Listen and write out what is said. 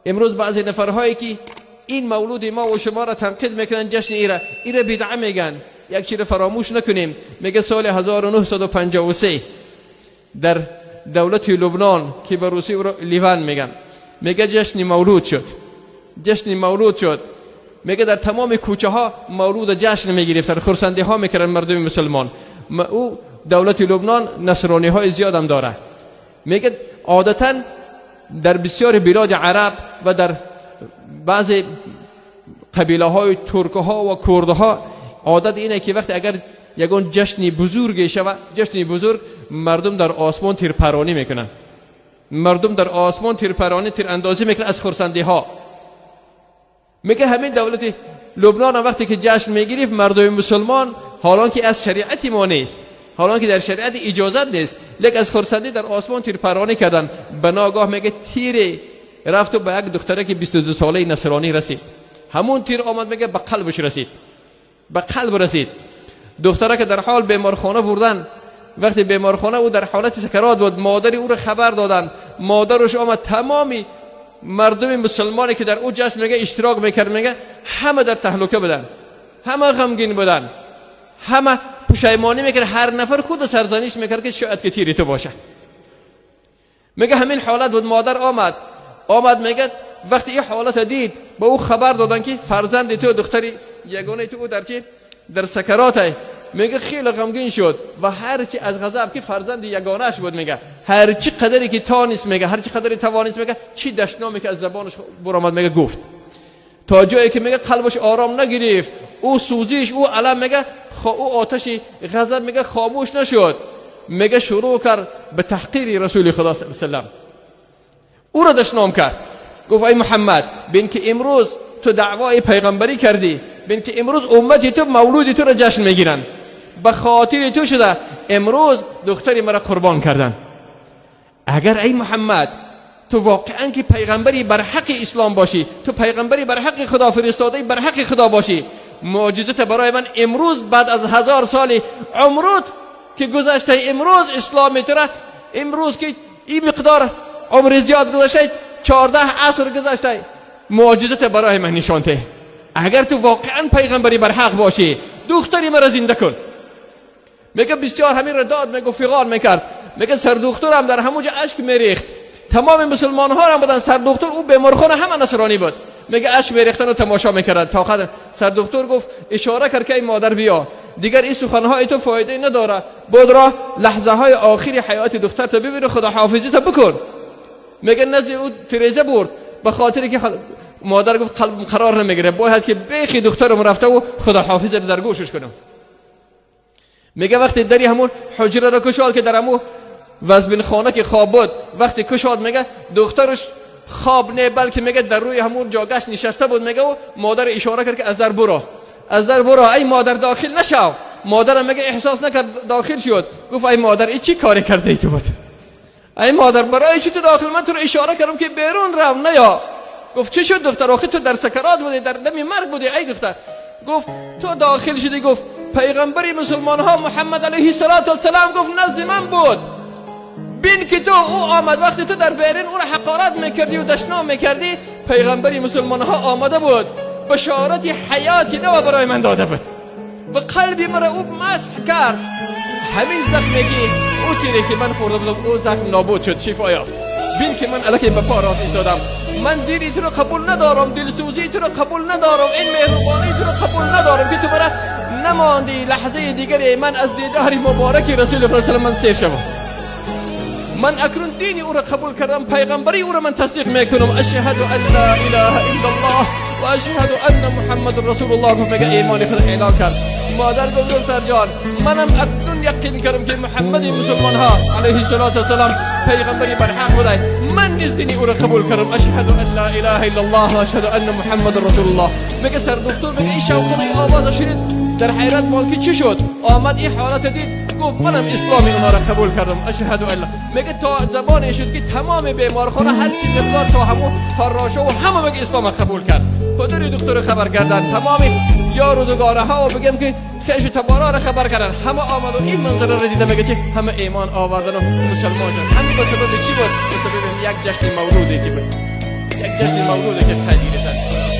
امروز بعضی نفرهایی که این مولود ما و شما را تنقید میکنن، جشن ایره ایره بدعه میگن، یک چیز فراموش نکنیم. میگه سال 1953 در دولت لبنان که به روسی او را لیوان میگن، میگه جشن مولود شد، جشن مولود شد. میگه در تمام کوچه ها مولود جشن میگرفتن، خرسندی ها میکردن مردم مسلمان. او دولت لبنان نصرانی های زیاد هم داره. میگه عادتا در بسیار بلاد عرب و در بعض قبیله های ترک ها و کرد ها عادت اینه که وقتی اگر یگان جشن بزرگ شود، جشن بزرگ، مردم در آسمان تیرپرانی میکنن، مردم در آسمان تیرپرانی، تیر اندازی میکنن از خرسندی ها. میگه همین دولت لبنان هم وقتی که جشن میگرفت مردم مسلمان، حالان که از شریعت ما نیست، حالان که در شریعت اجازت نیست، لیک از خرسندی در آسمان تیرپرانی کردن. به ناگاه میگه تیر رفت و به یک دختره که 22 ساله نصرانی رسید. همون تیر آمد میگه به قلبش رسید، به قلب رسید. دختره که در حال بیمارخانه بردن، وقتی بیمارخانه او در حالت سکرات بود، مادر او را خبر دادن. مادرش آمد، تمامی مردم مسلمانی که در او جشن میگه اشتراک میکرد، میگه همه در تهلکه بودن، همه غمگین بودن، همه پشیمانی میکرد، هر نفر خود سرزنش میکرد که شاید که تیری تو باشه. میگه همین حالت بود. مادر آمد، آمد میگه وقتی این حالت دید، به او خبر دادن که فرزند تو، دختری یگانه تو، او در چی؟ در سکرات. میگه خیلی غمگین شد و هرچی از غضب که فرزند یگانه‌اش بود، میگه هر چی قدری که تانست، میگه هر چی قدری توانست، میگه چی دشنامی که از زبانش برآمد میگه گفت، تا جایی که میگه قلبش آرام نگرفت، او سوزش، او الم، میگه او آتش غضب میگه خاموش نشد. میگه شروع کرد به تحقیر رسول خدا صلی الله علیه و سلم، او را دشنام کرد. گفت ای محمد، بین که امروز تو دعوای پیغمبری کردی، بین که امروز امتی تو مولود تو را جشن میگیرن، به خاطر تو شده امروز دختری مرا قربان کردن. اگر ای محمد تو واقعا که پیغمبری بر حق اسلام باشی، تو پیغمبری بر حق خدا فرستاده بر حق خدا باشی، معجزت برای من امروز بعد از 1000 سال عمرت که گذشته، امروز اسلام تو را، امروز که این مقدار عمر زیاد گذشته، 14 عصر گذشته، معجزت برای من نشان ده. اگر تو واقعا پیغمبری بر حق باشی، دختری مرا زنده کن. میگه بسیار همین را داد میگه، فغان میکرد. میگه سردختر هم در همونجا اشک میریخت، تمام مسلمان ها هم بودن، سردختر او بیمارخانه همه نصرانی بود، میگه اشک میریختن و تماشا میکردن. تا خد سردختر گفت، اشاره کرد که ای مادر بیا، دیگر این سخنهای تو فایده نداره، بود را لحظه های آخری حیات دختر تو ببین، خدا حافظی تو بکن. میگه نزد او تریزه برد، به خاطر که مادر گفت قلب قرار نمیگیره، باید که بیخی دخترم رفته و خدا حافظ در گوشش کنم. میگه وقتی دری همون حجره را کشاد که در همون وزبین خانه که خواب بود، وقتی کشاد میگه دخترش خواب نه، بلکه میگه در روی همون جاگش نشسته بود. میگه و مادر اشاره کرد که از در برو، از در برو، ای مادر داخل نشو. مادرم میگه احساس نکرد، داخل شد. گفت ای مادر ای چی کاری کرده ای تو بود؟ ای مادر برای چی تو داخل؟ من تو رو اشاره کردم که بیرون رو نیا. گفت چه شد دختر؟ آخه تو در سکرات بودی، در دم مرگ بودی ای دختر. گفت تو داخل شدی. گفت پیغمبر مسلمان ها محمد علیه السلام گفت نزد من بود، بین که تو او آمد، وقتی تو در بیرون او را حقارت میکردی و دشنام میکردی، پیغمبر مسلمان ها آمده بود، بشارت حیاتی نو برای من داده بود و قلبی مرا او مسح کرد. همین زخمی که او تیری که من خورده بودم، او زخم نابود شد، شفا یافت. بین که من الکی به پا راست ایستادم. من دیری تو رو قبول ندارم، دلسوزی تو رو قبول ندارم، این مهربانی تو رو قبول ندارم که تو مرا نماندی لحظه دیگری من از دیدار مبارک رسول الله صلی الله علیه و من سیر شوم. من اکنون دین او را قبول کردم، پیغمبری او را من تصدیق میکنم. اشهد ان لا اله الا الله و اشهد ان محمد رسول الله. گفت میگه ایمان خود اعلان کرد. مادر گفت دختر جان، منم اکنون یقین کردم که محمد مسلمان ها علیه السلام پیغمبری بر حق بوده، من نیز دین او را قبول کردم. اشهد ان لا اله الا الله و اشهد ان محمد رسول الله. میگه سر دکتر میگه این شوق آواز شنید، در حیرت مال که چی شد، آمد این حالت دید، گفت منم اسلام اونا را قبول کردم، اشهد ان. میگه تا زبان شد که تمام بیمارخانه هر چی مقدار تا همون فراشه و همه میگه اسلام قبول کرد. پدر دکتر خبر کردن، تمام یار و دوگانه ها و بگم که خیش تبارا را خبر کردن، همه آمد و این منظره را دیده، میگه چه همه ایمان آوردن و مسلمان شدن. همین به سبب چی بود؟ به سبب یک جشن مولودی که بود. یک جشن مولوده که قد گرفتن.